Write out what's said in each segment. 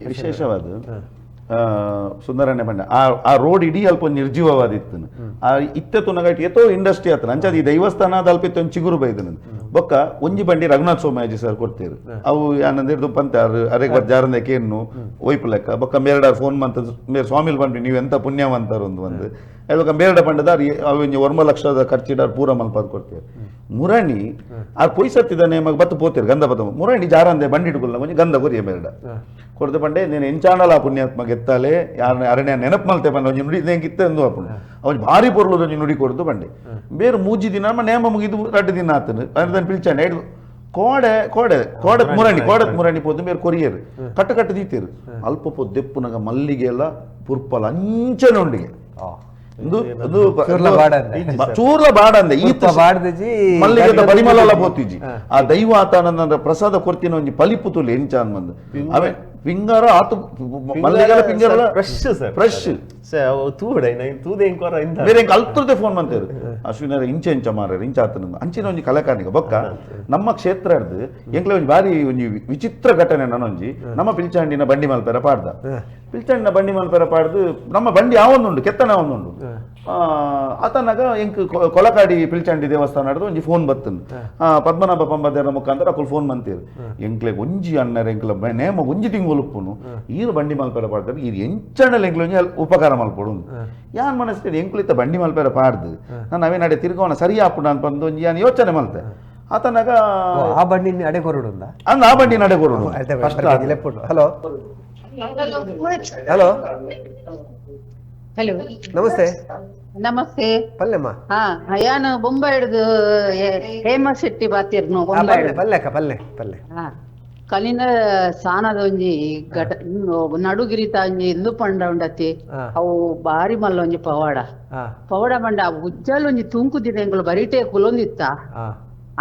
ವಿಶೇಷವಾದ ಸುಂದರಣ್ಣ ಪಂಡ ಆ ಆ ರೋಡ್ ಇಡೀ ಅಲ್ಪ ನಿರ್ಜೀವವಾದ ಇತ್ತು. ಆ ಇತ್ತೆ ತುನಗೈಟ್ ಏತೋ ಇಂಡಸ್ಟ್ರಿ ಆತನ ಅಂಚಾದ ಈ ದೇವಸ್ಥಾನ ಅಲ್ಪ ಇತ್ತು ಒಂಜಿ ಚಿಗುರು ಬೈದನ. ಬೊಕ್ಕ ಒಂಜಿ ಬಂಡಿ ರಘುನಾಥ್ ಸೋಮಾಜಿ ಸರ್ ಕೊಡ್ತೀರು. ಅವು ಯಾನಂದಿರ್ದು ಪಂತೆ ಅರು ಅರೆಗ್ ಜಾರಂದೆ ಕೇನ್ನು ಒಯ್ಪು ಲೆಕ್ಕ. ಬೊಕ್ಕ ಮೇರಡ ಫೋನ್ ಮಂತ ಮೇರ್ ಸ್ವಾಮಿಲ್ ಪನ್ಪಿ ನೀವು ಎಂತ ಪುಣ್ಯವಂತರು ಒಂದು ಒಂದು ಬೊಕ್ಕ ಮೇರಡ ಪಂಡದ ಅವು ಒಂಜಿ 9 ಲಕ್ಷದ ಖರ್ಚಿಡಾರ್ ಪೂರ ಮಲ್ಪಾದ್ ಕೊಡ್ತೀರು. ಮುರಣಿ ಆ ಪೊಯ್ಸತ್ತಿದ ನೇಮಗ್ ಬತ್ತು ಪೋತಿರು ಗಂಧ ಬತ್ತ ಮುರಣಿ ಜಾರಂದೆ ಬಂಡಿ ಇಡ್ಕೊಲ್ಲ ಒಂಜಿ ಗಂಧ ಕೊರಿಯ ಮೇರಡ ಕೊಡ್ದು ಪಂಡೆ ನೀನು ಎಂಚಾಂಡಲ ಪುಣ್ಯಾತ್ಮ ಗೆತ್ತಾಲೆ ಯಾರ ಅರಣ್ಯ ನೆನಪು ಮಲ್ತೆ ಪಂಡ ಒಂಜಿ ನುಡಿ ನೇಂಗೆ ಇತ್ತೆ ಅಂದು ಅಪ್ಪುಂಡು ಅವನ್ ಭಾರಿ ಪೊರ್ಲುದ ಒಂಜಿ ನುಡಿ ಕೊಡ್ದು ಬಂಡೆ ಬೇರೆ ಮೂಜಿ ದಿನ ನಮ್ಮ ನೇಮ ಮುಗಿದು 2 ದಿನ ಆತನು ಅದನ್ನ ಪಿಲ್ಚಾಂಡೆ ಹಿಡ್ದು ಕೋಡೆ ಕೋಡೆ ಕೋಡತ್ ಮುರಣಿ ಕೋಡತ್ ಮುರಣಿ ಪೋದು ಬೇರೆ ಕೊರಿಯರ್ ಕಟ್ಟು ಕಟ್ಟು ದೀತೇರು ಅಲ್ಪ ಪೋ ದೆಪ್ಪುನಗ ಮಲ್ಲಿಗೆ ಎಲ್ಲ ಪುರ್ಪಲ ಅಂಚನೆ ಉಂಡಿಗೆ ಇಂದು ಇಂದು ಚೂರ್ಲ ಬಾಡಂದೆ. ಚೂರ್ಲ ಬಾಡಂದೆ ಈತ ಪುರ್ಪ ಬಾಡ್ದಿಜಿ, ಮಲ್ಲಿಗೆದ ಪರಿಮಳ ಪೋತಿಜಿ. ಆ ದೈವ ಆತನಂದ್ರ ಪ್ರಸಾದ ಕೊರ್ತಿನ ಒಂಜಿ ಪಲಿಪು ತುಲಿ ಎಂಚ ಅನ್ಬಂದು ಅವೇ ಪಿಂಗಾರ ಆತು ಮಲ್ಲಿಗೆಲ ಪಿಂಗಾರ fresh sir. Fresh sir ಅವು ತೂಡೆ ನೈ ತೂದೆ ಇಂಕೊರ ಇಂದ ಬೇರೆ ಎಂಕ್ ಅಲ್ತುರ್ದೆ ಫೋನ್ ಮಂತೇರು ಅಶ್ವಿನರ ಇಂಚ ಇಂಚ ಮಾರರು ಇಂಚ ಆತನ ಅಂಚಿನ ಒಂಜಿ ಕಲೆಕಾರನಿಗ. ಬೊಕ್ಕ ನಮ್ಮ ಕ್ಷೇತ್ರಡ್ದು ಎಂಕ್ಲೆ ಒಂಜಿ ಬಾರಿ ಒಂಜಿ ವಿಚಿತ್ರ ಘಟನೆ ನನೊಂಜಿ ನಮ್ಮ ಪಿಲ್ಚಾಂಡಿನ ಬಂಡಿ ಮಲ್ಪೆರ ಪಾಡ್ದ ಪಿಲ್ಚಾಂಡಿನ ಬಂಡಿ ಮಲ್ಪೆರ ಪಾಡ್ದು ನಮ್ಮ ಬಂಡಿ ಯಾವೊಂದುಂಡು ಕೆತ್ತನ ಒಂದುಂಡು ಆತನಾಗ ಎಂಕ್ ಕೊಲಕಾಡಿ ಪಿಲ್ಚಾಂಡಿ ದೇವಸ್ಥಾನ ಹಿಡ್ದು ಒಂಜಿ ಫೋನ್ ಬತ್ತನ್ ಪದ್ಮನಾಭ ಪಂಬದೇರ ಮುಖಾಂತರ ಅಕುಲು ಫೋನ್ ಮಂತೀರು ಎಂಕ್ಲೆ ಒಂಜಿ ಅಣ್ಣರ ಎಂಕ್ಲ ನೇಮ ಒಂಜಿ ತಿಂಗಳು ಉಪ್ಪುನು ಈರು ಬಂಡಿ ಮಲ್ಪೆರ ಪಾಡ್ತಾರೆ ಈರು ಎಂಚಣ್ಣಲ ಎಂಕ್ಲೆ ಒಂಜಿ ಉಪಕಾರ ಮಲ್ಪೊಡು ಯಾನ್ ಮನಸ್ಸಿನ ಎಂಕುಲಿತ ಬಂಡಿ ಮಲ್ಪೆರ ಪಾಡ್ದು ನಾನು ಅವೇ ನಡೆ ತಿರ್ಗೋಣ ಸರಿ ಆಪುಂಡು ಅಂತ ಬಂದು ಒಂಜಿ ಯಾನ್ ಯೋಚನೆ ಮಲ್ತೆ ಆತನಾಗ ಆ ಬಂಡಿ ಅಡೆ ಕೊರಡುಂದ ಅಂದ್ ಆ ಬಂಡಿ ನಡೆ ಕೊರಡು first. Hello hello hello namaste. Namaste. ಪಲ್ಲೆಮ್ಮ. ಹಾ, ಯಾನು ಬೊಂಬೈ ಹಿಡ್ದು ಹೇಮ ಶೆಟ್ಟಿ ಬಾತಿರ್ನು. ಆ, ಬೊಂಬೈ ಪಲ್ಲೆ ಹಿಡ್ದು. ಪಲ್ಲೆ ಅಕ್ಕ ಪಲ್ಲೆ ಪಲ್ಲೆ. ಹಾ, ಕಲಿನ ಸಾನದ ಒಂಜಿ ಘಟ ನಡುಗಿರಿತ ಒಂಜಿ ಇಂದು ಪಂಡ ಉಂಡತಿ. ಹಾ. ಅವು ಬಾರಿ ಮಲ್ಲ ಒಂಜಿ ಪವಾಡ. ಹಾ. ಪವಾಡ ಪಂಡ ಅವು ಉಜ್ಜಲ್ ಒಂಜಿ ತೂಂಕುದಿನ ಎಂಕುಲು ಬರಿಟೆ ಕುಲೊಂದಿತ್ತ. ಹಾ.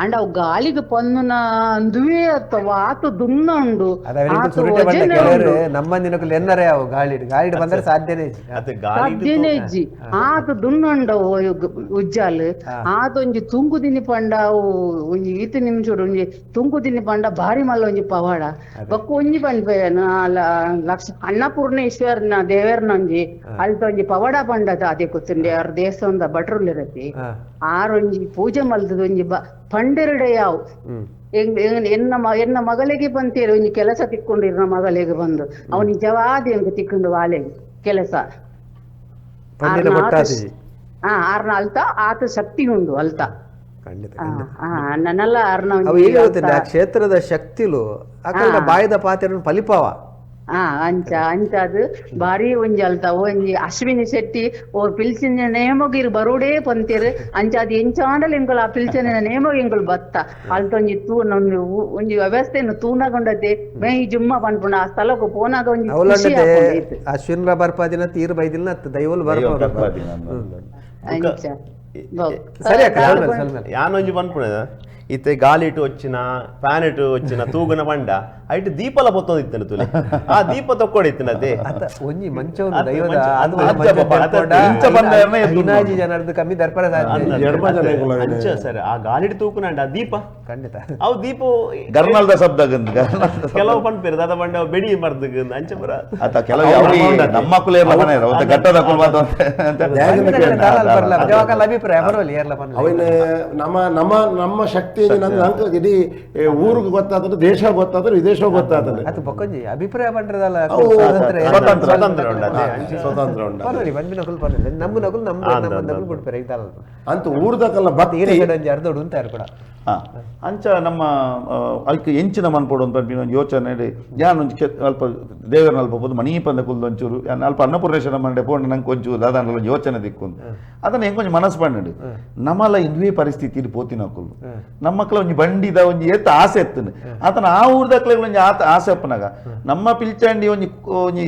ಅಂಡ ಅವು ಗಾಳಿಗೆ ಪನ್ನುನ ಅಂದುವೇ ಅಥವಾ ಆತು ದುನ್ನ ಉಂಡು. ಅದ ಅವರಿಗೆ ಆತು ಸುರುಟೆ ಬಂಡ ವಜನೆ ಕೆಲವರು ಉಂಡು. ನಮ್ಮ ದಿನಕ್ಕೂ ಎನ್ನರೆ ಅವು ಗಾಳಿ ಗಾಳಿ ಬಂದರೆ ಸಾಧ್ಯನೇ ಇಜ್ಜಿ. ಅದು ಗಾಳಿ ಸಾಧ್ಯನೇ ಇಜ್ಜಿ ಆತ ದುನ್ನೊಂಡವು ಉಜ್ಜಾಲ್ ಆತೊಂಜಿ ತುಂಕುದಿನಿ ಪಂಡ ಅವು ಒಂಜಿ ಈತ ನಿಮಿಷಡ್ ಒಂಜಿ ತುಂಕುದಿನಿ ಪಂಡ ಭಾರಿ ಮಲ್ಲ ಒಂಜಿ ಪವಾಡ. ಬೊಕ್ಕ ಒಂಜಿ ಪನ್ಪೆ ಲಕ್ಷ ಅನ್ನಪೂರ್ಣೇಶ್ವರನ ದೇವರ್ನ ಒಂಜಿ ಅಲ್ತ ಒಂಜಿ ಪವಾಡ ಪಂಡದ ಅದೇ ಗೊತ್ತುಂಡೆ ಅವ್ರ ದೇವಸ್ಥಾನದ ಭಟ್ರುಲಿರತಿ. ಹಾ. ಆರೊಂಜಿ ಪೂಜೆ ಮಲ್ದದ ಒಂಜಿ ಪಂಡೆರಡೆ ಯಾವು ಹ್ಮ್. ಎನ್ನ ಎನ್ನ ಮಗಳಿಗೆ ಬಂತೇರಿ ಒಂಜಿ ಕೆಲಸ ತಿಕ್ಕೊಂಡಿರ ಮಗಳಿಗೆ ಬಂದು ಅವ್ ನಿಜವಾದ ಎಂಕ್ ತಿಕ್ಕೊಂಡು ವಾಲೆಗೆ ಕೆಲಸ. ಪಂಡಿನ ಆರ್ನ ಆತ ಬೊಟ್ಟಾತಿಜಿ. ಹಾ, ಆರ್ನ ಅಲ್ತ ಆತ ಶಕ್ತಿ ಉಂಡು ಅಲ್ತ. ಖಂಡಿತ. ಆ, ಆ, ನನ್ನಲ್ಲ ಆರ್ನ ಅವು ಒಂಜಿ ಈಗ ಗೊತ್ತಿಲ್ಲ ಆ ಅಲ್ತ. ಕ್ಷೇತ್ರದ ಶಕ್ತಿಲು ಅಕಲ್ನ ಬಾಯದ ಪಾತೆರನ್ನು ಫಲಿಪಾವ. ಹಾ, ಅಂಚ ಅಂಚ ಅದು ಭಾರಿ ಒಂಜಿ ಅಲ್ತ ಒಂಜಿ ಅಶ್ವಿನಿ ಶೆಟ್ಟಿ ಓರ್ ಪಿಲ್ಚಿನ ನೇಮಗಿರ್ ಬರೋಡೇ ಪಂತೇರು. ಅಂಚ ಅದು ಎಂಚಾಂಡಲ ಎಂಕುಲು ಆ ಪಿಲ್ಚನ ನೇಮಗ್ ಎಂಕುಲು ಬತ್ತ ಅಲ್ತ ಒಂಜಿ ತೂ ಒಂಜಿ ಒಂಜಿ ವ್ಯವಸ್ಥೆಯನ್ನು ತೂನಗೊಂಡತೆ ಮೈ ಜುಮ್ಮ ಪನ್ಪುಂಡು ಆ ಸ್ಥಳಕ್ಕೆ ಪೋನಾಗ ಒಂಜಿ ಖುಷಿ ಅವಲಂಡತೆ ಆಪುಂಡು ಈತ್. ಅಶ್ವಿನ್ರ ಬರ್ಪಾದಿನ ತೀರ್ ಬೈದಿಲ್ಲ ದೈವಲ್ ದೈವ ಬರ್ಪ ಬರ್ಪಾದಿನ ಅಂದ್. ಅಂಚ ಸರಿ ಅಕ್ಕ ಸಲ್ಮೇಲೆ ಸಲ್ಮೇಲೆ. ಯಾನೊಂಜಿ ಪನ್ಪುಣ ಇತ್ತೆ ಗಾಲಿಟು వచ్చిನ ಫ್ಯಾನ್ ಇಟ್ಟು వచ్చిನ ತೂಗುನ ಪಂಡ ಐಟ್ ದೀಪಲ ಪೊತ್ತೊಂದಿತ್ತನ ತುಲೆ ಆ ದೀಪ ತೊಕ್ಕೊಡಿತ್ತಿನತೆ. ಅತ್ತ ಒಂಜಿ ಮಂಚವನ್ನು ಅತ್ತ ದೈವದ ಮಂಚ- ಅದು ಅತ್ತ ಮಂಚ ಪಾಪ, ಅತ್ತ ದರ್ಪಣ, ಇಂಚ ಬಂದ ಎರ್ನ ಎದ್ದು ಐನಾಜಿ ಜನರದ್ದು ಕಮ್ಮಿ ದರ್ಪಣ ಸಾಧ್ಯ ಇಲ್ಲ. ಎಡ್ಮ ಜನ ಎಂಕುಲು ಅವೇನೆ. ಅಂಚ ಸರ್ ಆ ಗಾಲಿಡ್ ತೂಕುನಂಡ ಆ ದೀಪ ಖಂಡಿತ. ಅವು ದೀಪ ಗರ್ನಲ್ದ ಶಬ್ದ ಗಂದ್ ಗರ್ನಲ್ದ ಶಬ್ದ. ಕೆಲವು ಪನ್ಪೇರು ದಾದ ಪಂಡ ಬೆಡಿ ಮರ್ದಗ್ ಅಂಚ ಪುರ. ಆತ ಕೆಲವು ಯಾವ ನಮ್ಮ ಕುಲ ಇರ್ಲ ಮನೆ ಅವತ್ತ ಘಟ್ಟದ ಕುಲ ಬಂತು ಅಂತ ಬಂದಿನ ದಾಲಾಲ್ ಬರ್ಲ ಜವಾಕಲ್ ಅಭಿಪ್ರಾಯ ಬರೋಲ್ಲ ಏರ್ಲ ಪನ್ಲೆ. ಅವಿನ ನಮ್ಮ ನಮ್ಮ ನಮ್ಮ ಶಕ್ತಿ ನನ್ನ ಅಂಕ ಇಡೀ ಊರಿಗೆ ಗೊತ್ತಾದ್ರೆ ದೇಶ ಗೊತ್ತಾದ್ರೆ ವಿದೇಶ ಗೊತ್ತಾದ್ರೆ. ಅದು ಬೊಕ್ಕೊಂಜಿ ಅಭಿಪ್ರಾಯ ಪಂಡ್ರದಲ್ಲ ಅವು ಸ್ವಾತಂತ್ರ್ಯ ಏರ್ಲ. ಸ್ವತಂತ್ರ. ಸ್ವತಂತ್ರ ಉಂಡು ಅದೇ. ಸ್ವತಂತ್ರ ಉಂಡ. ಪರ್ವಲಿ ಬಂದಿನ ನಕುಲ್ ಪರ್ವಲಿ ನಮ್ಮ ನಕುಲ್ ನಮ್ಮ ನಮ್ಮ ನಕುಲ್ ಬಿಡ್ಪೇರೆ ಈ ದಾಲಾಲ್. ಅಂತ ಊರ್ದಕಲ್ಲ ಭಕ್ತಿ ಈರೆ ಕಡೆ ಒಂಜಿ ಅರ್ಧ ಉಂತಾರು ಕೂಡ. ಹಾ, ಅಂಚ ನಮ್ಮ ಅಲ್ಕ ಎಂಚಿನ ಮನ್ಪೊಡು ಅಂತ ಪನ್ಪಿನ ಒಂಜಿ ಯೋಚನೆ ಇಡಿ. ಯಾನ್ ಒಂಜಿ ಅಲ್ಪ ದೇವರನ ಅಲ್ಪ ಪೋದು ಮಣಿ ಪಂದ ಕುಲ್ದು ಒಂಚೂರು ಯಾನ್ ಅಲ್ಪ ಅನ್ನಪೂರ್ಣೇಶ್ವರ ಮಂಡೆ ಪೋಂಡ ನಂಗೆ ಒಂಚೂರು ದಾದಾನ ಒಂಜಿ ಯೋಚನೆ ದಿಕ್ಕೊಂದು ಅದನ್ನ ಹೆಂಗೊಂಜಿ ಮನಸ್ಸು ಪಂಡು ನಮ್ಮಲ ಇಂದುವೇ ಪರಿಸ್ಥಿತಿ ಪೋತಿನ ಕುಲ್ಲು ನಮ್ಮಕ್ಳ ಒಂಜಿ ಬಂಡಿದ ಒಂಜಿ ಏತ್ ಆಸೆ ಎತ್ತನು ಆತನ ಆ ಊರ್ದಕ್ಲೆ ಒಂಜಿ ಆತ ಆಸೆ ಅಪ್ಪನಾಗ ನಮ್ಮ ಪಿಲ್ಚಾಂಡಿ ಒಂಜಿ ಒಂಜಿ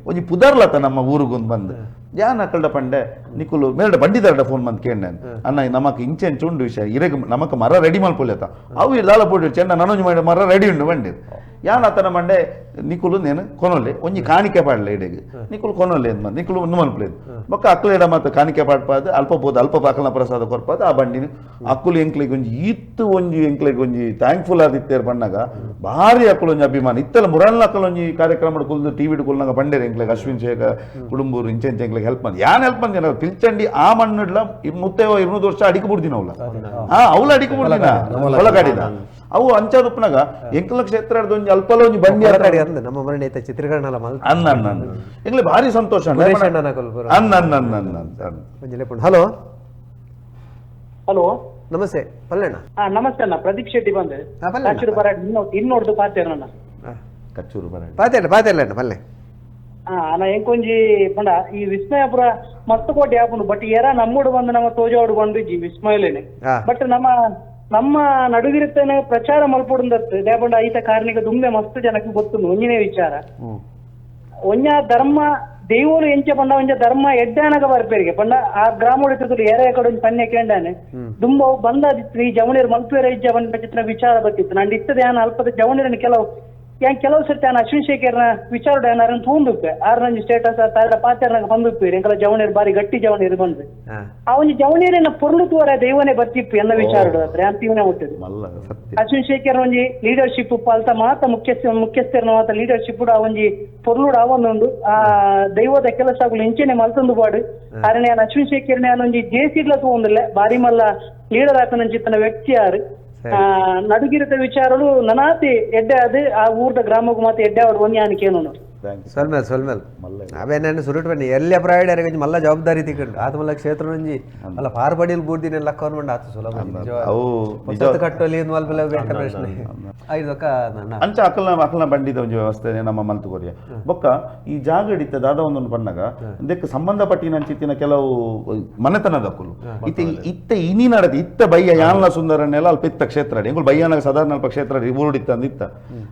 ಒಂಜಿ ಪುದರ್ಲತ ನಮ್ಮ ಊರುಗೊಂದು ಬಂದು ಯಾನ್ ಅಕ್ಕಲ್ಡ ಪಂಡೆ ನಿಕುಲು ಮೇಲ್ಡ ಬಂಡಿದಾರಡ ಫೋನ್ ಬಂದು ಕೇಂಡೆ ಅಣ್ಣ ನಮಕ್ ಇಂಚೆನ್ ಚುಂಡು ವಿಷಯ ಇರೆಗ್ ನಮಕ್ ಮರ ರೆಡಿ ಮಲ್ಪೊಲೆತ ಅವು ಇಲ್ಲಾಲ ಪೋಡಿ ಚೆನ್ನ ನನೊಂಜಿ ಮಾಡಿ ಮರ ರೆಡಿ ಉಂಡು ಬಂಡಿ ಯಾನ್ ಆತನ ಮಂಡೆ ನಿಕುಲು ನೇನು ಕೊನೊಲೆ ಒಂಜಿ ಕಾಣಿಕೆ ಪಾಡ್ಲೆ ಇಡೆಗ್ ನಿಕುಲು ಕೊನೊಲೆ ಅಂದ್ ನಿಕುಲು ಒಂದು ಮನ್ಪ್ಲೇದು ಬೊಕ್ಕ ಅಕ್ಲೇಡ ಮಾತ ಕಾಣಿಕೆ ಪಾಡ್ಪಾದ ಅಲ್ಪ ಬೋದು ಅಲ್ಪ ಬಾಕಲ್ನ ಪ್ರಸಾದ ಕೊರ್ಪಾದ ಆ ಬಂಡಿನ ಅಕ್ಕುಲು ಎಂಕ್ಲೆಗ್ ಒಂಜಿ ಈತ್ ಒಂಜಿ ಎಂಕ್ಲೆಗ್ ಒಂಜಿ ಥ್ಯಾಂಕ್ಫುಲ್ ಆದಿತ್ತೇರ್ ಪಣ್ಣಾಗ ಭಾರಿ ಅಕ್ಕುಲು ಒಂಜಿ ಅಭಿಮಾನ ಇತ್ತಲ್ಲ ಮುರಳ್ನ ಅಕ್ಕಲು ಒಂಜಿ ಕಾರ್ಯಕ್ರಮ ಕುಲ್ದು ಟಿವಿ ಕುಲ್ನಾಗ ಬಂಡೇರು ಎಂಕ್ಲೆಗ್ ಅಶ್ವಿನ್ ಶೇಖ ಕುಡುಂಬೂರು ಇಂಚೆ ಇಂಚೆ ಎಂಕ್ಲೆಗ್ ಹೆಲ್ಪ್ ಮಂದಿ ಯಾನ್ ಹೆಲ್ಪ್ ಮಂದಿ ಪಿಲ್ಚಂಡಿ ಆ ಮಣ್ಣುಡ್ಲ ಮುತ್ತೇವ 200 ವರ್ಷ ಅಡಿಕೆ ಬಿಡ್ದಿನ ಅವಲ ಅವಲ ಅಡಿಕೆ ಬಿಡ್ದಿನ ಒಳಗಾಡಿದ ಅವು ಅಂಚಾದುಪ್ಪನಾಗ ಎಂಕಲ ಕ್ಷೇತ್ರ ಒಂಜಿ ಅಲ್ಪಲ ಒಂಜಿ ಬಂಡಿ ಅಂದ ನಮ್ಮ ಮರಣ ಐತ ಚಿತ್ರೀಕರಣ ಅಲ್ಲ ಅನ್ನ ಅನ್ನ ಎಂಗ್ಲೆ ಭಾರಿ ಸಂತೋಷ ಅನ್ನ ಅನ್ನ ಅನ್ನ ಅನ್ನ. ಹಲೋ ಹಲೋ ನಮಸ್ತೆ ಪಲ್ಲೆಣ್ಣ. ನಮಸ್ತೆ ಅಣ್ಣ, ಪ್ರದೀಪ್ ಶೆಟ್ಟಿ ಬಂದೆ ಕಚ್ಚೂರು ಬರಾಡ್ ಇನ್ನೋಡ್ದು ಪಾತೇರಣ್ಣ. ಕಚ್ಚೂರು ಬರಾಡ್ ಪಾತೇರ ಪಾತೇರಣ್ಣ ಪಲ್ಲೆ. ನಾ ಎಂಕೊಂಜಿ ಪಂಡ ಈ ವಿಸ್ಮಯಪುರ ಮಸ್ತ್ ಕೋಟೆ ಆಪುಂಡು ಬಟ್ ಏರ ನಮ್ಮೋಡು ಬಂದು ನಮ್ಮ ತೋಜೋಡು ಬಂದು ಜಿ ವಿಸ್ಮಯಲೇನೆ ಬಟ್ ನಮ್ಮ ನಮ್ಮ ನಡುವಿರುತ್ತೇನೆ ಪ್ರಚಾರ ಮಲ್ಪೊಡುಂದತ್ತು ದೇಪಂಡ ಐತ ಕಾರ್ಣಿಕ ದುಂಬೆ ಮಸ್ತ್ ಜನಕ್ಕೆ ಗೊತ್ತುಂಡು ಒಂಜಿನೇ ವಿಚಾರ ಒಂಜ ಧರ್ಮ ದೈವೋಲು ಎಂಚ ಪಂಡ ಒಂಜ ಧರ್ಮ ಎಡ್ಡಾನಗ ಬರ್ಪೇರಿಗೆ ಪಂಡ ಆ ಗ್ರಾಮ ಏರ ಕಡೆ ಒಂಜಿ ಪನ್ಯ ಕೇಂಡಾನೆ ದುಂಬ ಬಂದಾದಿತ್ತು ಈ ಜವಣಿಯರು ಮಲ್ಪೇರ ಇಜ್ಜ ಬಂದ ಚಿತ್ರ ವಿಚಾರ ಬತ್ತಿತ್ತು ನಂಡು ಇತ್ತದ ಯಾನ ಅಲ್ಪದ ಜವಣಿಯರನ್ನು ಕೆಲವು ಯಾನ್ ಕೆಲವು ಸರ್ತಿ ಆನ ಅಶ್ವಿನ್ ಶೇಖರ್ನ ವಿಚಾರ ಏನಾರ ತೂಂದುಪ್ಪೆ ಆರ್ನಂಜಿ ಸ್ಟೇಟಸ್ ತಾರ ಪಾತ್ರನಾಗ ಬಂದುಪ್ಪೆ ಎಂಕಲ ಜವಣಿಯರು ಬಾರಿ ಗಟ್ಟಿ ಜವಣಿಯರು ಬಂದು ಆ ಒಂಜಿ ಜವಣಿಯರನ್ನ ಪೊರ್ಲು ತೋರ ದೈವನೇ ಬತ್ತಿಪ್ಪು ಎನ್ನ ವಿಚಾರ ಅಂತ ಇವನೇ ಹುಟ್ಟಿದ್ರು. ಅಶ್ವಿನ್ ಶೇಖರ್ ಒಂಜಿ ಲೀಡರ್ಶಿಪ್ ಅಲ್ತ ಮಾತ ಮುಖ್ಯಸ್ಥರನ ಮಾತ ಲೀಡರ್ಶಿಪ್ ಆ ಒಂಜಿ ಪೊರ್ಲುಡು ಅವನೊಂದು ಆ ದೈವದ ಕೆಲಸ ಆಗಲು ಇಂಚೆನೆ ಮಲ್ತೊಂದು ಬಾಡು ಆರನೇ ಅಶ್ವಿನ್ ಶೇಖರ್ನ ಒಂಜಿ ಜೇಸಿಡ್ಲ ತೂಂದಿಲ್ಲ ಬಾರಿ ಮಲ್ಲ ಲೀಡರ್ ಆತನಂಚಿತ್ತನ ವ್ಯಕ್ತಿ ಯಾರು ನಡುಗಿರದ ವಿಚಾರಲು ನನಾತಿ ಎಡ್ಡೆ ಅದು ಆ ಊರ್ದ ಗ್ರಾಮಕ್ಕೂ ಮಾತ್ರ ಎಡ್ಡೆ ಅವಡು ಒಂಜಿ ಆನಿಕೇನು ಸೊಲ್ಮೇಲ್ ಸೊಲ್ಮೇಲ್ ಅವೇನೇನು ಸುರುಟ್ ಬನ್ನಿ ಎಲ್ಲ ಪ್ರಾಯಡ್ ಯಾರಿಗೆ ಮಲ್ಲ ಜವಾಬ್ದಾರಿ ತಿಕ್ಕಂಡು ಆತ ಮಲ್ಲ ಕ್ಷೇತ್ರ ಒಂಜಿ ಅಲ್ಲ ಪಾರ್ಬಡಿಲ್ ಬೂರ್ದಿನ ಲಕ್ಕ ಅನ್ಬಂಡು ಆತ ಸುಲಭ ಕಟ್ಟೋಲಿ ಮಲ್ಪಲೆ ಬೇಕ ಪ್ರಶ್ನೆ ಐದಕ್ಕ ಅಂಚ ಅಕಲ್ನ ಅಕಲ್ನ ಬಂಡಿದ ಒಂಜಿ ವ್ಯವಸ್ಥೆ ನಮ್ಮ ಮಲ್ತು ಕೊರಿಯ ಬೊಕ್ಕ ಈ ಜಾಗ ಹಿಡಿತ ದಾದ ಒಂದೊಂದು ಬಣ್ಣಗ ಇದಕ್ಕೆ ಸಂಬಂಧಪಟ್ಟಿನ ಅಂಚಿತ್ತಿನ ಕೆಲವು ಮನೆತನದ ಅಕ್ಕುಲು ಇತ್ತೆ ಇತ್ತೆ ಇನಿ ನಡದ ಇತ್ತ ಬಯ್ಯ ಯಾನ್ಲ ಸುಂದರನ್ನೆಲ್ಲ ಅಲ್ಪ ಇತ್ತ ಕ್ಷೇತ್ರ ಎಂಗುಲು ಬಯ್ಯಾನಾಗ ಸಾಧಾರಣ ಅಲ್ಪ ಕ್ಷೇತ್ರ ಊರುಡಿತ್ತ ಅಂದಿತ್ತ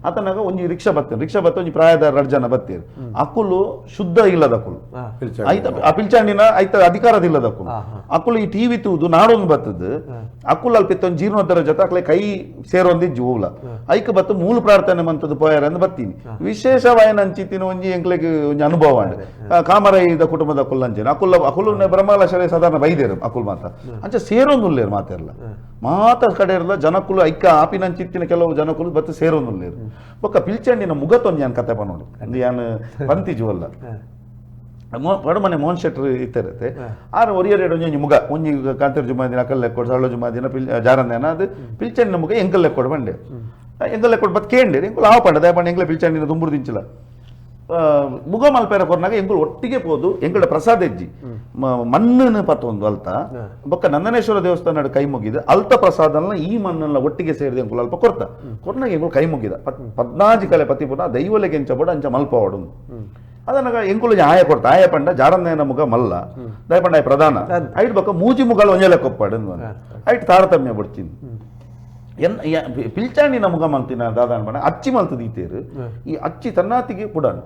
ಆತನಾಗ ಒಂಜಿ ರಿಕ್ಷಾ ಬತ್ತೇನೆ ರಿಕ್ಷಾ ಬತ್ತ ಒಂಜಿ ಪ್ರಾಯದ 2 ಜನ ಬತ್ತೀರು ಅಕುಲು ಶುದ್ಧ ಇಲ್ಲದ ಅಕುಲು ಐತ ಆ ಪಿಲ್ಚಾಂಡಿನ ಐತ ಅಧಿಕಾರದಿಲ್ಲದ ಅಕುಲು ಅಕುಲು ಈ ಟಿವಿ ತೂದು ನಾಡೊಂದು ಬತ್ತದ ಅಕುಲು ಅಲ್ಪ ಇತ್ತ ಜೀರ್ಣೋದ್ಧಾರ ಜೊತೆ ಅಕ್ಲೆ ಕೈ ಸೇರೊಂದಿಜ್ಜು ಹೂಲ ಐಕ್ ಬತ್ತು ಮೂಲ ಪ್ರಾರ್ಥನೆ ಮಂತದ್ದು ಪೋಯಾರ ಅಂದ್ ಬತ್ತೀನಿ ವಿಶೇಷವಾಯನ ಅಂಚಿತ್ತಿನ ಒಂಜಿ ಎಂಕ್ಲೆಗ್ ಒಂಜಿ ಅನುಭವ ಅಂಡ್ ಕಾಮರಾಯಿದ ಕುಟುಂಬದ ಅಕುಲ್ ಅಂಚೆನ ಅಕುಲ ಅಕುಲು ಬ್ರಹ್ಮಲಶರೆ ಸಾಧಾರಣ ಬೈದೇರು ಅಕುಲ್ ಮಾತ ಅಂಚೆ ಸೇರೊಂದುಲ್ಲೇರು ಮಾತೆರ್ಲ ಮಾತ ಕಡೆ ಇರಲ್ಲ ಜನಕುಲು ಐಕ ಆಪಿನಂಚಿತ್ತಿನ ಕೆಲವು ಜನಕುಲು ಬತ್ತು ಸೇರೊಂದುಲ್ಲೇರು ಬೊಕ್ಕ ಪಿಲ್ಚಂಡಿನ ಮುಗತೊಂದು ಯಾನ್ ಕತೆ ಪನೋಡು ಅಂದು ಯಾನ್ ಪಂತಿಜುವಲ್ಲ ಬಡ ಮನೆ ಮೋಹನ್ ಶೆಟ್ರು ಇತ್ತಿರುತ್ತೆ ಆರು ಒರಿಯರ್ ಎರಡು ಒಂಜಿ ಮುಗ ಒಂಜಿ ಕಾಂತೇರ್ ಜುಮಾದಿನ ಅಕಲ್ ಲೆಕ್ಕೊಡು ಸಳ್ಳ ಜುಮಾದಿನ ಪಿಲ್ ಜಾರಂದೇನ ಅದು ಪಿಲ್ಚಂಡಿನ ಮುಗ ಎಂಕಲ್ ಲೆಕ್ಕೊಡು ಬಂಡೆ ಎಂಕಲ್ ಲೆಕ್ಕೊಡು ಬತ್ ಕೇಂಡಿ ಎಂಕುಲು ಆವ ಪಂಡ ದಯಪಂಡ ಎಂಕ್ಲೆ ಪಿಲ್ಚಂಡಿನ ದುಂಬುರು ದಿಂಚಿಲ್ಲ ಮುಗ ಮಲ್ಪೇರ ಕೊರ್ನಾಗ ಎಂಕುಲು ಒಟ್ಟಿಗೆ ಪೋದು ಎಂಕುಲ ಪ್ರಸಾದ ಹೆಜ್ಜಿ ಮಣ್ಣನ್ನು ಪತ್ತೊಂದು ಅಲ್ತ ಬೊಕ್ಕ ನಂದನೇಶ್ವರ ದೇವಸ್ಥಾನ ಕೈ ಮುಗಿದ ಅಲ್ತ ಪ್ರಸಾದನ ಈ ಮಣ್ಣನ್ನ ಒಟ್ಟಿಗೆ ಸೇರಿದ ಎಂಕುಲು ಅಲ್ಪ ಕೊರ್ತ ಕೊರ್ನಾಗ ಎಂಕುಲು ಕೈ ಮುಗಿದ 14 ಕಲೆ ಪತಿ ಪುನಃ ದೈವಲೆಗೆ ಎಂಚ ಬೋಡ ಅಂಚ ಮಲ್ಪವಾಡು ಅದನ್ನಾಗ ಎಂಕುಲು ಆಯ ಕೊಡ್ತ ಆಯ ಪಂಡ ಜಾರಂದೇನ ಮುಗ ಮಲ್ಲ ದಯಪಂಡ ಆಯ ಪ್ರಧಾನ ಐಟ್ ಬೊಕ್ಕ ಮೂಜಿ ಮುಗಲ್ ಒಂಜಲೆ ಕೊಪ್ಪಾಡು ಐಟ್ ತಾರತಮ್ಯ ಬಿಡ್ತೀನಿ ಎನ್ ಪಿಲ್ಚಾಣಿನ ಮುಗ ಮಲ್ತಿನ ದಾದಾನ ಬಣ್ಣ ಅಚ್ಚಿ ಮಲ್ತದ ಈತೇರು ಈ ಅಚ್ಚಿ ತನ್ನಾತಿಗೆ ಪುಡಾನು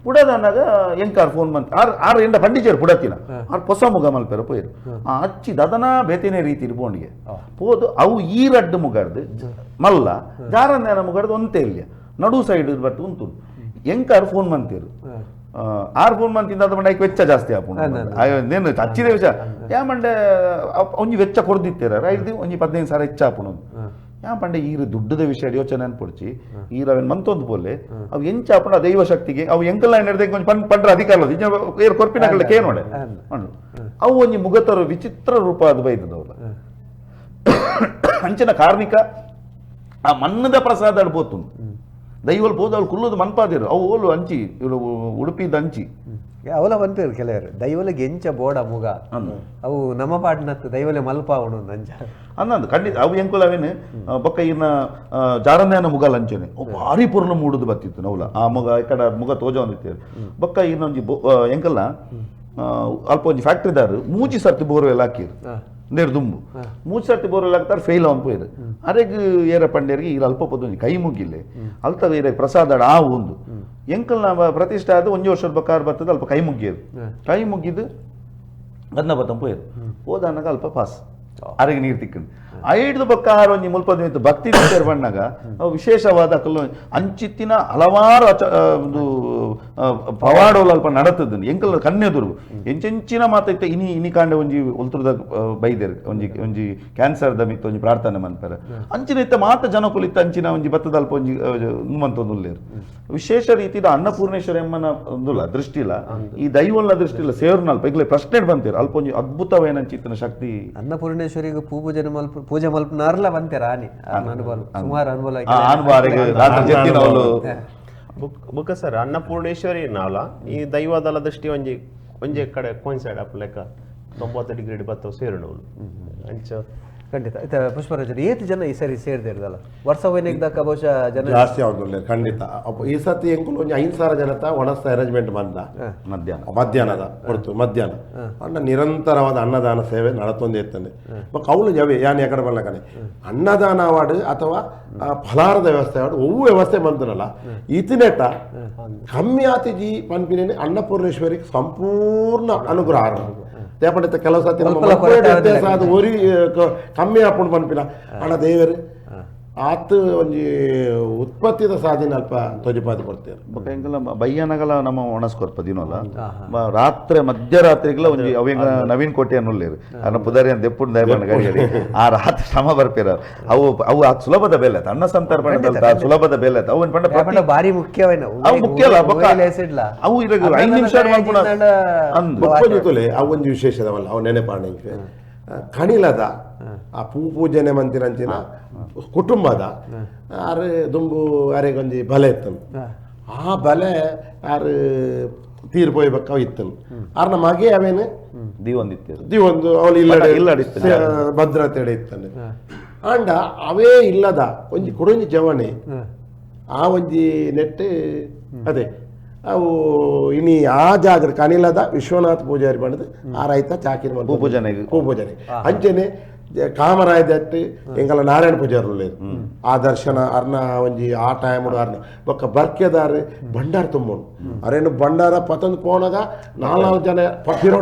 ಪುಡದನ್ನಾಗ ಎಂಕಾರ್ ಫೋನ್ ಮಂತ್ ಆರ್ ಆರು ಎಂಡ ಪಂಡಿಚೇರು ಪುಡತಿನ ಆರ್ ಹೊಸ ಮುಗ ಮಲ್ಪೆರ ಪೋಯಿರು ಆ ಅಚ್ಚಿ ದದನ ಬೇತಿನೇ ರೀತಿ ಪೋಂಡಿಗೆ ಪೋದು ಅವು ಈ ರಡ್ಡು ಮುಗಾಡ್ದು ಮಲ್ಲ ಜಾರಂದೇನ ಮುಗಾಡ್ದು ಒಂತೆ ಇಲ್ಲ ನಡು ಸೈಡ್ ಬಟ್ ಉಂಟು ಎಂಕಾರ್ ಫೋನ್ ಮಂತೀರು ಆರ್ ಫೋನ್ ಮಂತಿಂದ ಅದ ಮಂಡೆ ವೆಚ್ಚ ಜಾಸ್ತಿ ಆಪುಂಡು ನೇನು ಅಚ್ಚಿದೆ ವಿಚಾರ ಯಾ ಮಂಡೆ ಒಂಜಿ ವೆಚ್ಚ ಕೊರ್ದಿತ್ತೀರ ಐದು ಒಂಜಿ 15 ಸಾವಿರ ಹೆಚ್ಚ ಆಪುಂಡು ಯಾ ಪಂಡೆ ಈರು ದುಡ್ಡದ ವಿಷಯ ಯೋಚನೆ ಅನ್ಪೊಡ್ಚಿ ಈರು ಅವೇನು ಮಂತೊಂದು ಪೋಲೆ ಅವು ಎಂಚ ಆಪುಂಡು ಆ ದೈವ ಶಕ್ತಿಗೆ ಅವು ಎಂಕಲ್ಲ ಹಿಡ್ದೆ ಒಂಜಿ ಪಂಡ್ರ ಅಧಿಕಾರ ಇಲ್ಲ ಏರು ಕೊರ್ಪಿನ ಕೇನೋಡೆ ಅವು ಒಂಜಿ ಮುಗತರು ವಿಚಿತ್ರ ರೂಪ ಅದು ಬೈದದವಲ್ಲ ಅಂಚಿನ ಕಾರ್ಣಿಕ ಆ ಮಣ್ಣದ ಪ್ರಸಾದ ಅಡ್ಬೋತು ದೈವಲ್ ಪೋದು ಅವ್ಳು ಕುಲ್ಲುದು ಮನ್ಪಾದಿರು ಅವು ಓಲು ಅಂಚಿ ಇವರು ಉಡುಪಿದ ಅಂಚಿ ಅವಲ ಬಂತಿರು ಕೆಲವರು ದೈವಲಿಗೆ ಎಂಚ ಬೋಡ ಮುಗ ಅವು ನಮ್ಮ ಪಾಟ್ನತ್ತು ದೈವಲೆ ಮಲ್ಪ ಅವನು ಅಂಚ ಅಂದಂದು ಖಂಡಿತ ಅವು ಎಂಕುಲ ಅವೇನು ಬೊಕ್ಕ ಇನ್ನ ಜಾರಂದೇನ ಮುಗಲ್ ಅಂಚೆನೆ ಭಾರಿ ಪೂರ್ಣ ಮೂಡುದು ಬತ್ತಿತ್ತು ನೌಲ ಆ ಮುಗ ಈ ಕಡೆ ಮುಗ ತೋಜ ಒಂದಿತ್ತು ಬೊಕ್ಕ ಇನ್ನೊಂಜಿ ಎಂಕಲ್ಲ ಅಲ್ಪ ಒಂಜಿ ಫ್ಯಾಕ್ಟ್ರಿದಾರು ಮೂಜಿ ಸರ್ತಿ ಬೋರ್ವೆಲ್ ಹಾಕಿರು ನೇರು ದುಂಬು ಮೂಜಿ ಸರ್ತಿ ಬೋರ್ವೆಲ್ ಹಾಕ್ತಾರೆ ಫೇಲ್ ಅವನ್ ಪೋಯಿರು ಅರೆಗ್ ಏರ ಪಂಡ್ಯರಿಗೆ ಈ ಅಲ್ಪ ಪೊದ್ದು ಕೈ ಮುಗಿಲೆ ಅಲ್ತ ಏರ ಪ್ರಸಾದ ಆ ಒಂದು ಎಂಕಲ್ನ ಪ್ರತಿಷ್ಠೆ ಆದ ಒಂಜಿ ವರ್ಷದ ಬಕ್ಕಾರ ಬರ್ತದೆ ಅಲ್ಪ ಕೈ ಮುಗಿಯೋದು ಕೈ ಮುಗಿದು ಗಂಧ ಬತ್ತಂ ಪೋಯಿರು ಹೋದಾನಾಗ ಅಲ್ಪ ಪಾಸ್ ಅರೆಗೆ ನೀರು ತಿಕ್ಕಂಡು ಐದು ಬೊಕ್ಕ ಆರು ಒಂಜಿ ಮುಲ್ಪದ ಮಿತ್ತು ಭಕ್ತಿ ದಿತ್ತೇರ್ ಬಣ್ಣಗ ಅವು ವಿಶೇಷವಾದ ಅಕುಲು ಅಂಚಿತ್ತಿನ ಹಲವಾರು ಒಂದು ಪವಾಡೋಲು ಅಲ್ಪ ನಡತದ್ದು ಎಂಕಲ್ ಕನ್ಯದುರ್ಗು ಎಂಚೆಂಚಿನ ಮಾತೈತೆ ಇನಿ ಇನಿ ಕಾಂಡೆ ಒಂಜಿ ಒಲ್ತುರ್ದ ಬೈದೆರ್ ಒಂಜಿ ಒಂಜಿ ಕ್ಯಾನ್ಸರ್ದ ಮಿತ್ತು ಒಂಜಿ ಪ್ರಾರ್ಥನೆ ಮನ್ಪೆರ್ ಅಂಚಿನ ಇತ್ತ ಮಾತ ಜನಕುಲು ಇತ್ತ ಅಂಚಿನ ಒಂಜಿ ಬತ್ತದ ಅಲ್ಪ ಒಂಜಿ ಮಂತೊಂದು ಉಲ್ಲೇರು ವಿಶೇಷ ರೀತಿದ ಅನ್ನಪೂರ್ಣೇಶ್ವರಿ ಅಮ್ಮನ ಒಂದುಲ್ಲ ದೃಷ್ಟಿಲ ಈ ದೈವಲ್ಲ ದೃಷ್ಟಿಲ ಸೇರ್ನಲ್ಪ ಈಗಲೇ ಪ್ರಶ್ನೆ ಬಂತೀರ ಅಲ್ಪ ಒಂಜಿ ಅದ್ಭುತವೇನಂಚಿತ್ತಿನ ಶಕ್ತಿ ಅನ್ನಪೂರ್ಣೇಶ್ವರಿಗೆ ಪೂ ಪೂಜೆ ಮಲ್ಪ ಪೂಜೆ ಮಲ್ಪನಾರ್ಲ ಬಂತೇರ ಆನಿ ಅನುಭವ ಸುಮಾರು ಅನುಭವ ಆನುಬಾರಿಗೆ ರಾತ್ರಿ ಜೆತ್ತಿನವಳು ಬುಕ್ಕ ಸರ್ ಅನ್ನಪೂರ್ಣೇಶ್ವರಿ ನಾವಲ ಈ ದೈವದಲ ದೃಷ್ಟಿ ಒಂಜಿ ಒಂಜಿ ಕಡೆ ಕೋಯಿನ್ಸೈಡ್ ಅಪ್ ಲೆಕ್ಕ 90 ಡಿಗ್ರಿ ಬತ್ತವ ಸೇರುನವಳು ಅಂಚ ಖಂಡಿತ ಇತ್ತ ಪುಷ್ಪರಾಜರು ಏತ್ ಜನ ಈ ಸರಿ ಸೇರ್ದಿರ್ದಲ್ಲ ವರ್ಷ ಹೋಯ್ನಿಗ್ದಕ್ಕ ಬಹುಶಃ ಜನ ಜಾಸ್ತಿ ಆಗೋದಿಲ್ಲ ಖಂಡಿತ. ಈ ಸತಿ ಎಂಕುಲು ಒಂಜಿ 5,000 ಜನತ ಒಣಸ್ತ ಅರೇಂಜ್ಮೆಂಟ್ ಬಂದ ಮಧ್ಯಾಹ್ನದ ಹೊರತು ಮಧ್ಯಾಹ್ನ ಅಣ್ಣ ನಿರಂತರವಾದ ಅನ್ನದಾನ ಸೇವೆ ನಡತೊಂದೇ ಇರ್ತದೆ. ಬಟ್ ಅವಳು ಯಾವೆ ಯಾನ್ ಎಕಡೆ ಬಲ್ಲಕನೆ ಅನ್ನದಾನ ಅವಾರ್ಡ್ ಅಥವಾ ಫಲಾರದ ವ್ಯವಸ್ಥೆ ಅವಾರ್ಡ್ ಒವ್ವು ವ್ಯವಸ್ಥೆ ಬಂದನಲ್ಲ ಇತಿನೆಟ ಕಮ್ಮಿ ಆತಿಜಿ ಪನ್ಪಿನೇ ಅನ್ನಪೂರ್ಣೇಶ್ವರಿಗೆ ಸಂಪೂರ್ಣ ಅನುಗ್ರಹ ದೇಪಂಡಿತ ಕೆಲವು ಸತಿ ನಮ್ಮ ವ್ಯತ್ಯಾಸ ಅದು ಒರಿ ಕಮ್ಮಿ ಆಪುಂಡು ಪನ್ಪಿನ ಅಣ್ಣ ದೇವರು ಆತ ಒಂಜಿ ಉತ್ಪತ್ತಿದ ಸಾಧನೆ ಅಲ್ಪ ತೊಜಪಾತಿ ಕೊಡ್ತೇವೆ. ಬೊಕ್ಕ ಎಂಕಲ ಬಯ್ಯನಗಲ ನಮ್ಮ ಒಣಸ್ಕೊರ್ಪ ದಿನೋಲ ರಾತ್ರಿ ಮಧ್ಯರಾತ್ರಿಗಳ ಒಂಜಿ ಅವೆಂಗ ನವೀನ್ ಕೋಟೆ ಅನ್ನುಲ್ಲೇರು ಅನ್ನ ಪುದಾರಿ ಅಂತ ದೆಪ್ಪುಂಡು ದಯಪಣ್ಣ ಗಡಿ ಆ ರಾತ್ರಿ ಶ್ರಮ ಬರ್ಪೇರ ಅವು ಅವು ಆ ಸುಲಭದ ಬೆಲೆ ಅನ್ನ ಸಂತರ್ಪಣೆ ಸುಲಭದ ಬೆಲೆ ಅವು ಪಂಡ ಭಾರಿ ಮುಖ್ಯವೇನ ಅವು ಮುಖ್ಯ ಅಲ್ಲ ಅವು ಇರಗ 5 ನಿಮಿಷ ತುಲೆ ಅವು ಒಂಜಿ ವಿಶೇಷದವಲ್ಲ ಅವು ನೆನೆಪಾಣೆ ಕಣಿಲದ ಆ ಪೂ ಪೂಜನೆ ಮಂತಿರಂಚಿನ ಕುಟುಂಬದ ಆರು ದುಂಬು ಅರೆಗೊಂಜಿ ಬಲೆ ಇತ್ತನು ಆ ಬಲೆ ಆರು ತೀರ್ ಪೋಯ್ಬೇಕ ಇತ್ತನು ಆರ್ನ ಮಗೆ ಅವೇನು ದೀವೊಂದಿತ್ತು ದೀವೊಂದು ಅವಳು ಇಲ್ಲ ಭದ್ರತೆ ಇತ್ತಾನೆ ಆಂಡ ಅವೇ ಇಲ್ಲದ ಒಂಜಿ ಕುಡೊಂಜಿ ಜವಣಿ ಆ ಒಂಜಿ ನೆಟ್ಟು ಅದೇ ಅವು ಇನಿ ಆ ಜಾಗದ ಕಣಿಲದ ವಿಶ್ವನಾಥ್ ಪೂಜಾರಿ ಬಂದದ್ದು ಆ ರೈತ ಚಾಕಿನ ಪೂ ಪೂಜನೆ ಪೂ ಪೂಜನೆ ಅಂಚನೆ ಕಾಮರಾಯ ದಟ್ಟು ಎಂಕಲ ನಾರಾಯಣ ಪೂಜಾರಿ ಆ ದರ್ಶನ ಅರ್ನ ಒಂಜಿ ಆ ಟೈಮ್ ಅರ್ನ ಬೊಕ್ಕ ಬರ್ಕೆದಾರು ಭಂಡಾರ ತುಂಬೋನು ಅರೇನು ಭಂಡಾರ ಪತಂದು ಪೋನಾಗ 4 ಜನ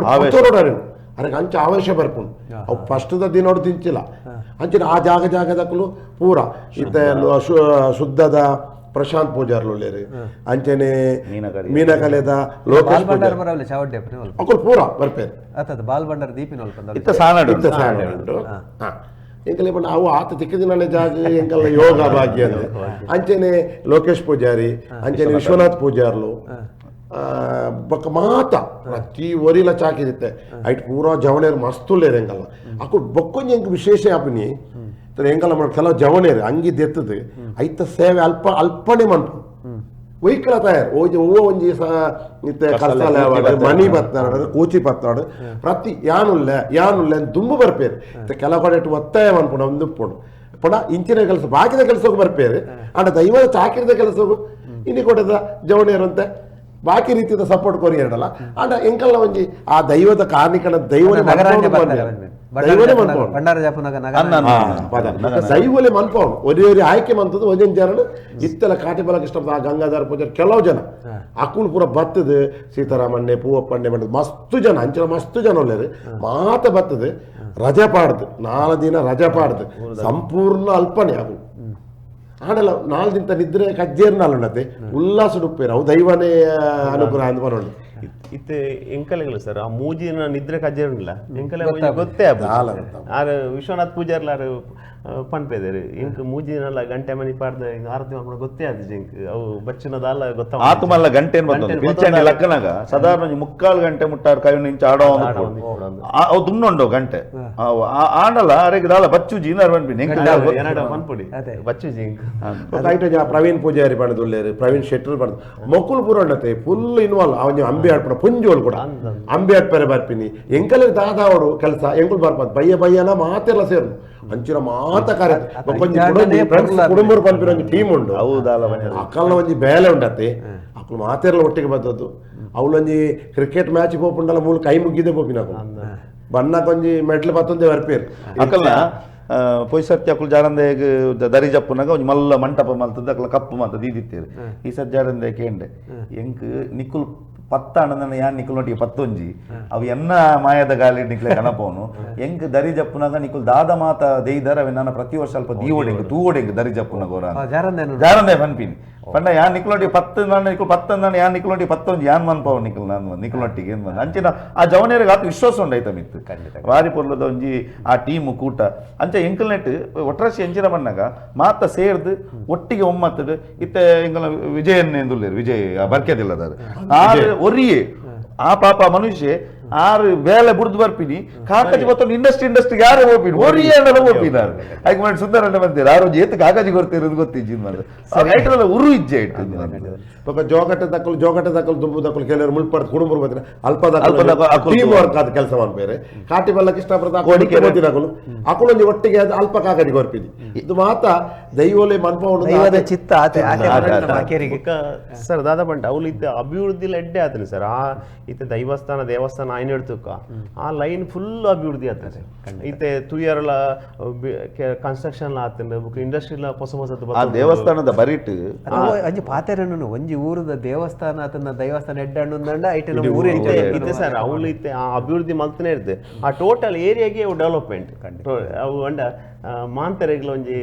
ಅರೇನು ಅರೆಗೆ ಅಂಚ ಆವೇಶ ಬರ್ಪುಂಡು ಅವು ಫಸ್ಟ್ದ ದಿನೋಡು ತಿಂಚಿಲ್ಲ ಅಂಚಿನ ಆ ಜಾಗ ಜಾಗದಕ್ಕೂ ಪೂರ ಇತ್ತ ಶುದ್ಧದ ಪ್ರಶಾಂತ್ ಪೂಜಾರ್ಲು ಉಳ್ಳೇರು ಅಂಚನೆ ಮೀನಕಲೆದ ಲೋಕೇಶ್ ಅಕುಲು ಪೂರ ಬರ್ಪೇರು ಬಾಲ್ ಭಂಡಾರ ದೀಪಿನ ಎಂಕಲೆ ಪಂಡ ಅವು ಆತ ತಿಕ್ಕದಿನ ಜಾಗ ಎಂಕಲ್ಲ ಯೋಗ ಭಾಗ್ಯ ಅಂಚನೆ ಲೋಕೇಶ್ ಪೂಜಾರಿ ಅಂಚನೆ ವಿಶ್ವನಾಥ್ ಪೂಜಾರ್ಲು ಬೊಕ್ಕ ಮಾತ ಪ್ರತಿ ಒರಿಲ ಚಾಕಿದಿತ್ತೆ ಐಟ್ ಪೂರಾ ಜವಣೇರು ಮಸ್ತ್ ಉಳ್ಳೇರು ಎಂಕಲ್ಲ ಅಕುಲು ಬೊಕ್ಕೊಂಜಿ ಎಂಕ್ ವಿಶೇಷ ಆಪಿನಿ ಎಂಕಲ್ಲ ಮಾಡ ಕೆಲವು ಜವಣೇರು ಅಂಗಿ ದೆತ್ತದು ಐತ ಸೇವೆ ಅಲ್ಪ ಅಲ್ಪನೆ ಮನ್ಪು ಒಯ್ಕಲ ತಯಾರು ಓಜಿ ಓ ಒಂಜಿ ಇತ್ತೆ ಕಲ್ಸಲೆ ಮನಿ ಬತ್ತಾಡು ಕೂಚಿ ಬತ್ತಾಡು ಪ್ರತಿ ಯಾನುಲ್ಲೆ ಯಾನುಲ್ಲೆ ದುಂಬು ಬರ್ಪೇರು ಕೆಲವು ಕಡೆ ಒತ್ತಾಯ ಮನ್ಪುಂಡು ಒಂದುಪ್ಪುಂಡು ಪುಣ ಇಂಚಿನ ಕೆಲಸ ಬಾಕಿದ ಕೆಲಸಕ್ಕೂ ಬರ್ಪೇರು ಅಂಡ ದೈವದ ಚಾಕಿರದ ಕೆಲಸಕ್ಕೂ ಇನ್ನಿ ಕೊಟ್ಟದ ಜವಣೇರು ಅಂತೆ ಬಾಕಿ ರೀತಿಯ ಸಪೋರ್ಟ್ ಕೊರಿ ಎರಡಲ್ಲ ಅಂಡ ಎಂಕಲ್ಲ ಒಂಜಿ ಆ ದೈವದ ಕಾರ್ಣಿಕನ ದೈವನೇ ದೈವಲೆ ಮನ್ಪವನು ಒರಿ ಒರಿ ಆಯ್ಕೆ ಮಂತದ್ದು ಒಂದೊಂದು ಜನ ಇತ್ತೆಲ್ಲ ಕಾಟಿ ಬಾಲಕೃಷ್ಣ ಆ ಗಂಗಾಧರ ಪೂಜಾರಿ ಕೆಲವು ಜನ ಅಕ್ಕುಳು ಪೂರ ಬತ್ತದು ಸೀತಾರಾಮಣ್ಣೆ ಪೂವಪ್ಪಣ್ಣೆ ಬಂದದ್ದು ಮಸ್ತು ಜನ ಅಂಚಿನ ಮಸ್ತು ಜನ ಒಳ್ಳೆಯದು ಮಾತ ಬತ್ತದು ರಜೆ ಪಾಡ್ದು 4 ದಿನ ರಜೆ ಪಾಡ್ದು ಸಂಪೂರ್ಣ ಅಲ್ಪನೆ ಅವು ಆಡಲ್ಲ 4 ದಿನ ನಿದ್ರೆ ಕಜ್ಜೇರ್ನಾಲ್ ಉಂಡತೆ ಉಲ್ಲಾಸ ಉಪ್ಪೇರು ಅವು ದೈವನೇ ಅನುಗ್ರಹ ಅಂತ ಬರೋಣ ಇತ್ತೆ ಎಂಕಲೆಗಳು ಸರ್ ಆ ಮೂಜಿನ ನಿದ್ರೆ ಕಜ್ಜೇರುಂಡಿಲ್ಲ ಎಂಕಲೆ ಗೊತ್ತೇ ಆರು ವಿಶ್ವನಾಥ್ ಪೂಜಾರ್ಲ ಆರು ಪನ್ಪೇದೇರು ಇಂಕ್ ಮೂಜಿನಲ್ಲ ಗಂಟೆ ಮನಿ ಪಾಡ್ದ ಆರತಿ ಮಾಡ್ಕೊಂಡು ಗೊತ್ತೇ ಆದ ಇಂಕ್ ಅವು ಬಚ್ಚಿನದಲ್ಲ ಗೊತ್ತ ಆತು ಮಲ್ಲ ಗಂಟೆ ಪಿಲ್ಚಂಡಿ ಲಕ್ಕನಾಗ ಸಾಧಾರಣ 3/4 ಗಂಟೆ ಮುಟ್ಟಾರು ಕೈ ನಿಂಚ ಆಡೋ ಅವು ದುಮ್ನುಂಡು ಗಂಟೆ ಆಡಲ್ಲ ಅರೆಗೆ ದಾಲ ಬಚ್ಚುಜಿ ಇಂದಾರು ಪನ್ಪಿನಿ ಪನ್ಪುಡಿ ಬಚ್ಚುಜಿ ಇಂಕ್ ಪ್ರವೀಣ್ ಪೂಜಾರಿ ಬಣ್ಣದುಲ್ಲೇರು ಪ್ರವೀಣ್ ಶೆಟ್ಟರ್ ಬಣ್ಣದು ಮೊಕ್ಕುಲು ಪೂರ ಉಂಡತೆ ಫುಲ್ ಇನ್ವಾಲ್ವ್ ಅವನ ಅಂಬಿ ಆಡ್ಪಡ ಪುಂಜೋಳು ಕೂಡ ಅಂಬಿ ಆಡ್ಪರೆ ಬರ್ಪಿನಿ ಎಂಕಲೆ ದಾದಾವಡು ಕೆಲಸ ಎಂಕುಲು ಬರ್ಪಾದ ಬಯ್ಯ ಬಯ್ಯನ ಮಾತೆಲ್ಲ ಸೇರು ಅಂಚಿನ ಮಾತ ಕಾರ್ಯ ಕುಟುಂಬರು ಪನ್ಪಿನ ಒಂಜಿ ಟೀಮ್ ಉಂಡು ಅಕ್ಕಲ್ನ ಒಂಜಿ ಬೇಲೆ ಉಂಡತ್ತೆ ಅಕ್ಕಲು ಮಾತೆಲ್ಲ ಒಟ್ಟಿಗೆ ಬರ್ತದ್ದು ಅವಳೊಂಜಿ ಕ್ರಿಕೆಟ್ ಮ್ಯಾಚ್ ಪೋಪುಂಡಲ್ಲ ಮೂಲ ಕೈ ಮುಗ್ಗಿದೆ ಪೋಪಿನ ಬಣ್ಣಕ್ಕೊಂಜಿ ಮೆಡ್ಲ್ ಬತ್ತೊಂದೇ ಬರ್ಪೇರು ಅಕ್ಕಲ್ನ ಪೊಯ್ ಸರ್ತಿ ಅಕ್ಕಲು ಜಾರಂದೆ ದರಿ ಜಪ್ಪುನಾಗ ಒಂಜಿ ಮಲ್ಲ ಮಂಟಪ ಮಲ್ತದ ಅಕ್ಕಲ ಕಪ್ಪು ಮಲ್ತದ ದೀದಿತ್ತೇರು ಈ ಸರ್ತಿ ಜಾರಂದೆ ಕೇಂಡೆ ಎಂಕ್ ನಿಕ್ಕುಲು ಪತ್ತಾಣನ ಯಾನ್ ನಿಕುಲ್ ಪತ್ತೊಂಜಿ ಅವು ಎನ್ನ ಮಾಯದ ಗಾಲಿ ನಿಕ್ಲೆ ಕನಪೋನು ಎಂಕ್ ದರಿ ಜಪ್ಪುನಾಗ ನಿಕುಲ್ ದಾದ ಮಾತ ದೆಯ್ದರ ಅವೆ ನನ್ನ ಪ್ರತಿ ವರ್ಷ ಅಲ್ಪ ದೀವೊಡೆಂಗ್ ತೂವೊಡೆಂಗ್ ದರಿ ಜಪ್ಪುನಾಗ ಓರ ಜಾರಂದೆ ಪನ್ಪಿನಿ ಪಂಡ ಯಾನ್ ನಿಕ್ಲೊಟ್ಟಿ ಪತ್ತು ನಾನು ನಿಕುಲ್ ಪತ್ತಂದಾಣ ಯಾನ್ ನಿಕ್ಲೊಟ್ಟಿ ಪತ್ತೊಂಜಿ ಯಾನ್ ಮನ್ಪಾವು ನಿಕುಲ್ ನಾನು ನಿಕುಲೊಟ್ಟಿಗೆ ಏನ್ ಬಂದ ಅಂಚಿನ ಆ ಜವನೇರಿಗೆ ಆತ ವಿಶ್ವಾಸ ಉಂಡಾಯ್ತ ಮಿತ್ತು ವಾರಿ ಪೊರ್ಲದ ಒಂಜಿ ಆ ಟೀಮ್ ಕೂಟ ಅಂಚ ಎಂಕಲ್ನೆಟ್ ಒಟ್ರಾಸಿ ಎಂಚಿನ ಬಣ್ಣಗ ಮಾತ ಸೇರ್ದು ಒಟ್ಟಿಗೆ ಒಮ್ಮತ್ತದು ಇತ್ತೆ ಎಂಕಲ್ನ ವಿಜಯನ್ ಎಂದುಲ್ಲೇರು ವಿಜಯ್ ಬರ್ಕೆದಿಲ್ಲದಾರು ಆರು ಒರಿಯೇ ಆ ಪಾಪ ಮನುಷ್ಯ ಆರು ಬೇಲೆ ಬುಡ್ದು ಬರ್ಪಿನಿ ಕಾಕಜಿ ಗೊತ್ತೊಂದು ಇಂಡಸ್ಟ್ರಿ ಇಂಡಸ್ಟ್ರಿ ಯಾರೇ ಹೋಗ್ಪಿನಿ ಒರಿಯೇ ಅನ್ನಲ್ಲ ಹೋಗ್ಪಿನಿ ಆರು ಹಾಗೆ ಮಾಡಿ ಸುಂದರಣ್ಣ ಬಂತೀರ ಆರು ಒಂಜಿ ಏತ್ ಕಾಗಜಿ ಕೊಡ್ತಿರೋದು ಗೊತ್ತಿಜ್ಜಿ ಮಾತ್ರ ಐಟಲ್ಲ ಉರು ಇಜ್ಜೆ ಇಟ್ಟು ಬೊಕ ಜೋಗಟ್ಟೆ ದಕ್ಕಲು ಜೋಗಟ್ಟೆ ದಕ್ಕಲು ದುಂಬು ದಕ್ಕಲು ಕೆಲವರು ಮುಳ್ಪಡ್ದು ಕುಡುಂಬರು ಬರ್ತಾರೆ ಅಲ್ಪ ಅಲ್ಪ ದಕ್ಕಲು ಅಕುಲು ಟೀಮ್ ವರ್ಕ್ ಆದ ಕೆಲಸ ಮಾಡ್ಬೇರೆ ಕಾಟಿ ಬಲ್ಲ ಕೃಷ್ಣಾಪುರದ ಕೋಡಿಕೆರೆ. ಅಕುಲು ಅಕುಲೊಂಜಿ ಒಟ್ಟಿಗೆ ಅದು ಅಲ್ಪ ಕಾಗಡಿ ಕೊರ್ಪಿನಿ ಇದು ಮಾತ ದೈವೋಲೆ ಮನ್ಪವನು ದೈವದ ಚಿತ್ತ ಆತೆ ಆತೆ ಬೊಕ್ಕ ಸರ್ ದಾದಾ ಬಂಟ ಅವ್ಲು ಇತ್ತೆ ಅಭಿವೃದ್ಧಿಲ ಎಡ್ಡೆ ಆತನೆ ಸರ್. ಆ ಇತ್ತೆ ದೈವಸ್ಥಾನ ದೇವಸ್ಥಾನ ಆಯ್ನ ಹಿಡ್ತಕ್ಕ ಆ ಲೈನ್ ಫುಲ್ ಅಭಿವೃದ್ಧಿ ಆತನೆ ಸರ್. ಇತ್ತೆ ತುಯರ್ಲ ಕನ್ಸ್ಟ್ರಕ್ಷನ್ ಆತಂಡ ಬೊಕ್ಕ ಇಂಡಸ್ಟ್ರಿಲ ಹೊಸ ಹೊಸದು ಆ ದೇವಸ್ಥಾನದ ಬರಿಟ್ ಅಂಜಿ ಪಾತೆರಣ್ಣು ಒಂಜಿ ಊರದ ದೇವಸ್ಥಾನ ಆತನ ದೇವಸ್ಥಾನ ಎಡ್ಡಣ್ಣು ಐಟೆ ನಮ್ಮ ಊರು ಇತ್ತೆ ಇತ್ತೆ ಸರ್ ಅವ್ಲು ಇತ್ತೆ ಆ ಅಭಿವೃದ್ಧಿ ಮಲ್ತನೇ ಇರುತ್ತೆ. ಆ ಟೋಟಲ್ ಏರಿಯಾಗೆ ಅವು ಡೆವಲಪ್ಮೆಂಟ್ ಅವು ಅಂಡ ಮಾಂತರೆಗ್ಲ ಒಂಜಿ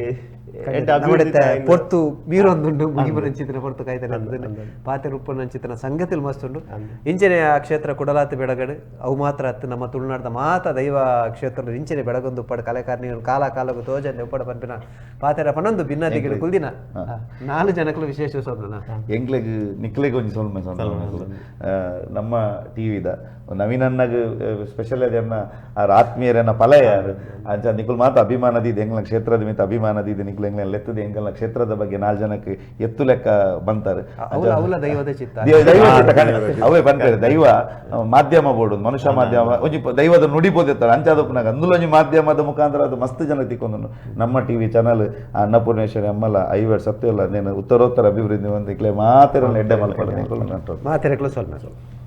ಪೊರ್ತು ಬೀರೊಂದುಂಡು ಮುಗಿಬರಂಚಿತನ ಪೊರ್ತು ಕಾಯ್ತಾನೆ ಪಾತೆ ರೂಪನಂಚಿತನ ಸಂಗತಿಲ್ ಮಸ್ತುಂಡು. ಇಂಚನೆ ಆ ಕ್ಷೇತ್ರ ಕುಡಲಾತಿ ಬೆಳಗಡು ಅವು ಮಾತ್ರ ಅತ್ತು ನಮ್ಮ ತುಳುನಾಡ್ದ ಮಾತ ದೈವ ಕ್ಷೇತ್ರ ಇಂಚನೆ ಬೆಳಗೊಂದು ಉಪ್ಪಡು ಕಲೆಕಾರನಿಗಳು ಕಾಲ ಕಾಲಕ್ಕೂ ತೋಜಂದೆ ಉಪ್ಪಡ ಪನ್ಪಿನ ಪಾತೆರ ಪನೊಂದು ಭಿನ್ನತೆಗಳು ಕುಲ್ದಿನ ನಾಲು ಜನಕ್ಕೂ ವಿಶೇಷ ಸೊಲ್ಮೆನ. ಎಂಕ್ಲೆಗ್ ನಿಕ್ಲೆಗ್ ಒಂಜಿ ಸೊಲ್ಮೆ ಸೊಲ್ಮೆ ನಮ್ಮ ಟಿವಿದ ನವೀನಣ್ಣಗ್ ಸ್ಪೆಷಲ್ ಅದನ್ನ ಆರ್ ಆತ್ಮೀಯರನ್ನ ಫಲ ಯಾರು ಅಂಚ ನಿಕುಲ್ ಮಾತ ಅಭಿಮಾನದಿದೆ ಎಂಗ್ಲ ಕ್ಷೇತ್ರದ ಮಿತ್ತ ಅಭಿಮಾನದಿದೆ ನಿಕ್ಲು ಎಂಗ್ಲ ಲೆತ್ತದೆ ಎಂಕಲ್ನ ಕ್ಷೇತ್ರದ ಬಗ್ಗೆ ನಾಲ್ ಜನಕ್ಕೆ ಎತ್ತು ಲೆಕ್ಕ ಬಂತಾರೆ. ಅವಲ ದೈವದ ಚಿತ್ತ ದೈವ ಚಿತ್ತ ಅವೇ ಬಂತಾರೆ. ದೈವ ಮಾಧ್ಯಮ ಬೋಡು ಮನುಷ್ಯ ಮಾಧ್ಯಮ ಒಂಜಿ ದೈವದ ನುಡಿಬೋದಿರ್ತಾರೆ ಅಂಚಾದಪ್ಪನಾಗ ಅಂದುಲೊಂಜಿ ಮಾಧ್ಯಮದ ಮುಖಾಂತರ ಅದು ಮಸ್ತ್ ಜನ ತಿಕ್ಕೊಂದು ನಮ್ಮ ಟಿವಿ ಚಾನಲ್ ಅನ್ನಪೂರ್ಣೇಶ್ವರಿ ಅಮ್ಮಲ ಐವರ್ ಸತ್ಯಲ್ಲ ನೇನು ಉತ್ತರೋತ್ತರ ಅಭಿವೃದ್ಧಿ ಒಂದು ಇಕ್ಲೆ ಮಾತೆರಲ್ಲ ಎಡ್ಡೆ ಮಲ್ಪಡ ನಿಕುಲ್ ಮಾತೆರಕ್ಲು ಸೊಲ್ಮೆ.